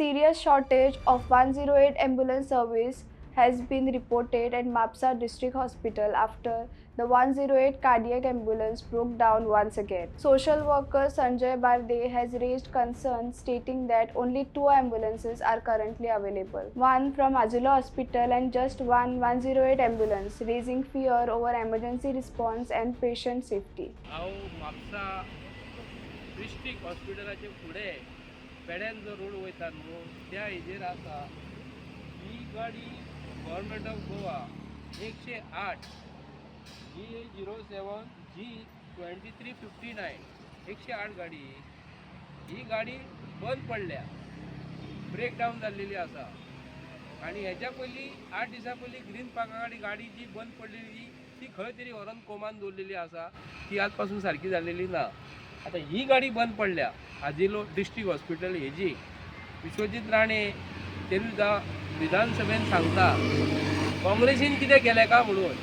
serious shortage of 108 ambulance service has been reported at Mapusa District Hospital after the 108 cardiac ambulance broke down once again. Social worker Sanjay Barde has raised concerns, stating that only two ambulances are currently available, one from Azilo Hospital and just one 108 ambulance, raising fear over emergency response and patient safety. हांव Mapusa district हॉस्पिटलाचे फुडें पेड्यान जो road वयता न्हू, त्या हेजेर आसा. ही गाडी government of Goa 108 GA 07 G 2359, 108 गाडी. ही गाडी बंद पडल्या, ब्रेक डावन जाल्लेली आसा. आनी हेच्या पयलीं 8 दिसां पयलीं ग्रीन पार्का कडेन गाडी जी बंद पडलेली, ती खंय तरी व्हरोन कोमान दवरलेली आसा. ती आज पासून सारकी जाल्लेली ना. आतां ही गाडी बंद पडल्या आजिलो डिस्ट्रिक्ट हॉस्पिटल हेजी. विश्वजीत राणे ते सुद्दां विधानसभेन सांगता, काँग्रेसीन कितें केलें का म्हणून.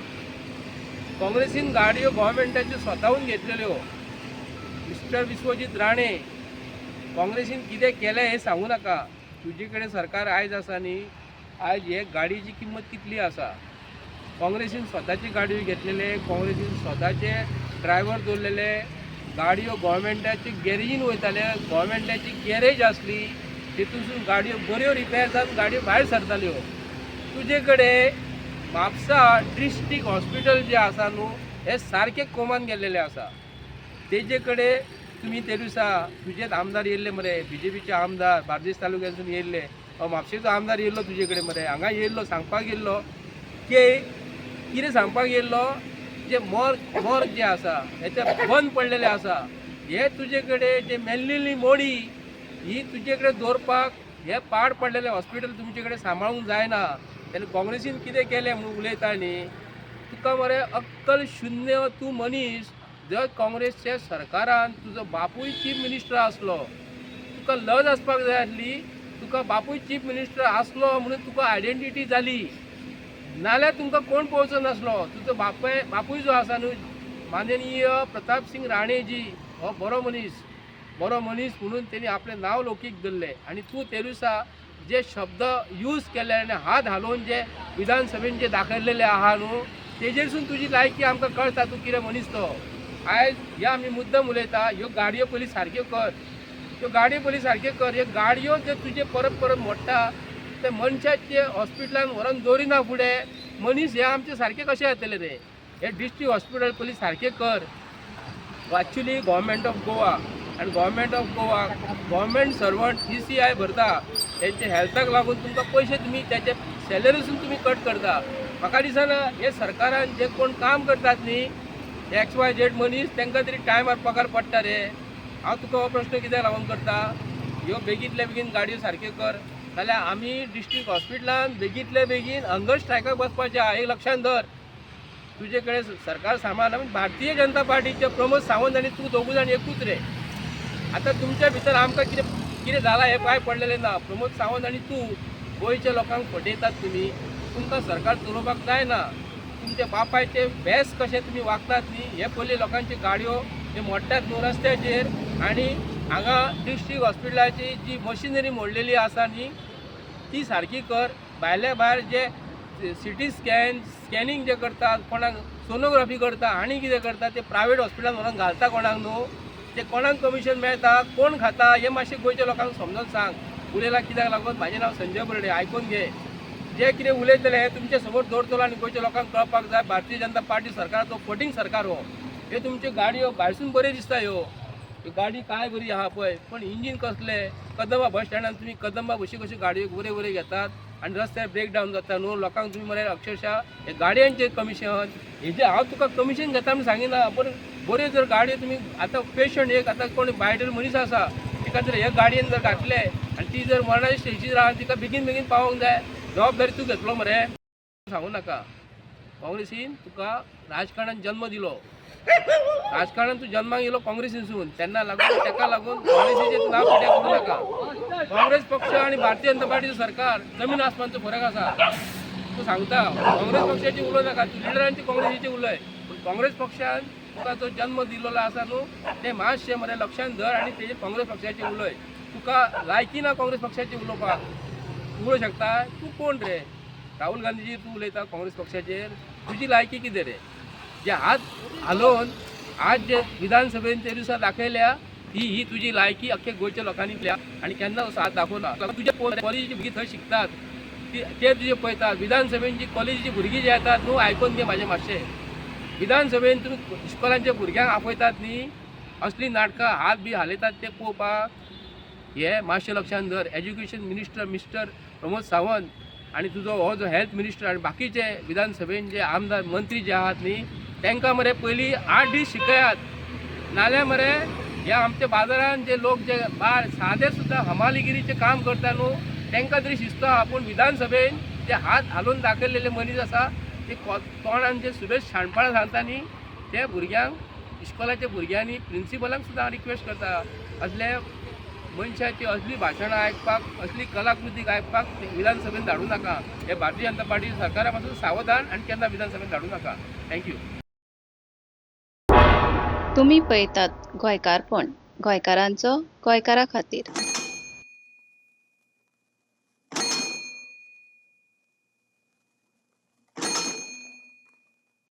काँग्रेसीन गाडयो गोवोरमेंटाच्यो स्वताहून घेतलेल्यो. मिस्टर विश्वजीत राणे, काँग्रेसीन कितें केलें हें सांगू नाका. तुजे कडेन सरकार आयज आसा न्ही, आयज हे गाडयेची किंमत कितली आसा? काँग्रेसीन स्वताची गाडयो घेतलेले, काँग्रेसीन स्वताचे ड्रायव्हर दवरलेले, गाडयो गोवोरमेंटाचे गॅरेजीन वयताले. गोवोरमेंटाची गॅरेज आसली, तितूनसून गाडयो बऱ्यो रिपेर जावन गाडयो भायर सरताल्यो. तुजे कडेन म्हापसा डिस्ट्रिक्ट हॉस्पिटल जें आसा न्हू, हें सारकें कोमान गेल्लेलें आसा. तेजे कडेन तुमी ते दिसा तुजेच आमदार येयल्ले मरे, बीजेपीचे आमदार बार्देस तालुक्यातसून येयल्ले. म्हापशेचो आमदार येयल्लो तुजे कडेन मरे, हांगा येयल्लो, सांगपाक येयल्लो की कितें सांगपाक येयल्लो, जे मॉर्ग मॉर्ग जे आसा हे ते बंद पडलेले आसा. हे तुजे कडेन जे मेल्लेली मोडी ही तुजे कडेन दवरपाक, हे पाड पडलेले हॉस्पिटल तुमचे कडेन सांबाळूंक जायना. तेन्ना काँग्रेसीन कितें केलें म्हणून उलयता न्ही, तुका मरे अक्कल शुन्य तूं मनीस. जर काँग्रेसच्या सरकारान तुजो बापूय चीफ मिनिस्टर आसलो, तुका लज आसपाक जाय आसली. तुका बापूय चीफ मिनिस्टर आसलो म्हणून तुका आयडेंटिटी जाली, नाल्यार तुमकां कोण पळोवचो नासलो. तुजो बापूय बापूय जो आसा न्हू, माननीय प्रताप सिंग राणेजी, हो बरो मनीस. बरो मनीस म्हणून तेणी आपलें नांव लोकीक दवरलें. आनी तूं ते दिसा जे शब्द यूज केले आनी हात हालोवन जे विधानसभेन जे दाखयलेले आहा न्हू, तेजेरसून तुजी लायकी आमकां कळटा, तूं कितें मनीस तो. आयज हे आमी मुद्दम उलयता, ह्यो गाडयो पयलीं सारक्यो कर, ह्यो गाडयो पयलीं सारक्यो कर. ह्यो गाडयो जे तुजे परत परत मोडटा, ते मनशाचे हॉस्पिटलान व्हरोन दवरिना फुडें मनीस हे आमचे सारके कशे जातले रे? हे डिस्ट्रिक्ट हॉस्पिटल पयलीं सारकें कर. एक्चुली गव्हर्मेंट ऑफ गोवा आनी government of Goa government servant ECI भरता, तेंचे हेल्थाक लागून तुमकां पयशे तुमी तेचे सॅलरीसून तुमी कट करता. म्हाका दिसना हे सरकारान जे कोण काम करतात न्ही, XYZ मनीस, तांकां तरी टायमार पगार पडटा रे? हांव तुका हो प्रश्न कित्याक लागून करता, ह्यो बेगींतल्या बेगीन गाडयो सारक्यो कर, नाल्यार आमी डिस्ट्रिक्ट हॉस्पिटलान बेगींतल्या बेगीन हंगर स्ट्रायकाक बसपाचें आहा, एक लक्षांत धर. तुजे कडेन सरकार सांबाळना. भारतीय जनता पार्टीचे प्रमोद सावंत आनी तूं दोगूय जाण एकूच रे. आतां तुमच्या भितर आमकां कितें कितें जालां हें कांय पडलेलें ना. प्रमोद सावंत आनी तूं गोंयच्या लोकांक फटयतात तुमी. तुमकां सरकार चलोवपाक जायना. तुमच्या बापायचे बेस कशे तुमी वागतात न्ही, हे पयलीं लोकांच्यो गाडयो ते मोडटात न्हू रस्त्याचेर. आनी हांगा डिस्ट्रिक्ट हॉस्पिटलाची जी मशिनरी मोडलेली आसा न्ही, ती सारकी कर. भायल्या भायर जे सीटी स्कॅन स्कॅनिंग जे करतात, कोणाक सोनोग्राफी करता आनी कितें करता, ते प्रायवेट हॉस्पिटलान व्हरोन घालता कोणाक न्हू, ते कोणाक कमिशन मेळटा, कोण खाता, हें मातशें गोंयच्या लोकांक समजून सांग. उलयला कित्याक लागून, म्हाजें नांव संजय बर्डे. आयकून घे, जे कितें उलयतले हें तुमचे समोर दवरतलो आनी गोंयच्या लोकांक कळपाक जाय, भारतीय जनता पार्टी सरकाराचो फटींग सरकार हो. हे तुमच्यो गाडयो भायरसून बऱ्यो दिसता. ह्यो ह्यो गाडी काय बरी आहा पळय, पण इंजीन कसले? कदंबा बस स्टँडान तुमी कदंबा बशी कश्यो गाडयो बऱ्यो बऱ्यो घेतात आनी रस्त्यार ब्रेक डावन जाता न्हू लोकांक. तुमी मरे अक्षरशः हे गाडयांचें कमिशन हेजें, हांव तुका कमिशन घेता म्हूण सांगिना, पूण बऱ्यो जर गाडयो तुमी, आतां पेशंट एक, आतां कोण बायटल मनीस आसा, तिका जर हे गाडयेन जर घातले आनी ती जर मरणाच्या स्टेजीर आहा, तिका बेगीन बेगीन पावोंक जाय, जबाबदारी तूं घेतलो मरे? सांगू नाका. काँग्रेसीन तुका राजकारणान जन्म दिलो. राजकारणान तूं जन्माक येयलो काँग्रेसीनसून. तेन्ना लागून तेका लागून काँग्रेसीचें नांव पिड्ड्यार करूं नाका. काँग्रेस पक्ष आनी भारतीय जनता पार्टीचो सरकार जमीन आसमानचो फरक आसा. तूं सांगता, काँग्रेस पक्षाची उलोव नाका. तूं लिडरांची काँग्रेसीची उलय, पूण काँग्रेस पक्षान तुका जो जन्म दिलेलो आसा न्हू, ते मातशें मरे लक्षांत धर आनी तेजेर काँग्रेस पक्षाचे उलय. तुका लायकी ना काँग्रेस पक्षाचे उलोवपाक. तूं उलोवंक शकता? तूं कोण रे? राहुल गांधीचेर तूं उलयता काँग्रेस पक्षाचेर? तुजी लायकी कितें रे? जे हात हालोवन आज जे विधानसभेन ते दिसा दाखयल्या ही ही तुजी लायकी अख्खे गोंयच्या लोकांनी पळयल्या आनी केन्ना असो हात दाखोवना. तुजे कॉलेजीची भुरगीं थंय शिकतात ती ते तुजे पळयतात. विधानसभेन जी कॉलेजीची भुरगीं जी येतात न्हू, आयकोन घे म्हाजें मातशें. विधानसभेन तुमी इस्कॉलांच्या भुरग्यांक आपयतात न्ही, असलीं नाटकां हात बी हालयतात ते पळोवपाक. हे मातशें लक्षान धर. Education minister mister Pramod Sawant आनी तुजो हो जो हेल्थ मिनिस्टर आनी बाकीचे विधानसभेन जे आमदार मंत्री जे आहात न्ही, तांकां मरे पयलीं 8 दीस शिकयात. नाल्यार मरे ह्या आमच्या बाजारान जे लोक जे बार सादे सुद्दां हमालिगिरीचें काम करता न्हू, तांकां तरी शिस्त आहा. पूण विधानसभेन जे हात हालोवन दाखयलेले मनीस आसा ते तोंडान जे सुबेज शाणपणां सांगता न्ही, ते भुरग्यांक इस्कॉलाच्या भुरग्यांनी प्रिंसिपलांक सुद्दां हांव रिक्वेस्ट करता, असले मनशाची असली भाशणां आयकपाक, असली कलाकृती आयकपाक विधानसभेन धाडूं नाका. हे भारतीय जनता पार्टी सरकारा पासून सावधान आनी केन्ना विधानसभेन धाडूं नाका. Thank you. तुमी पळयतात गोंयकारपण, गोंयकारांचो गोंयकारा खातीर.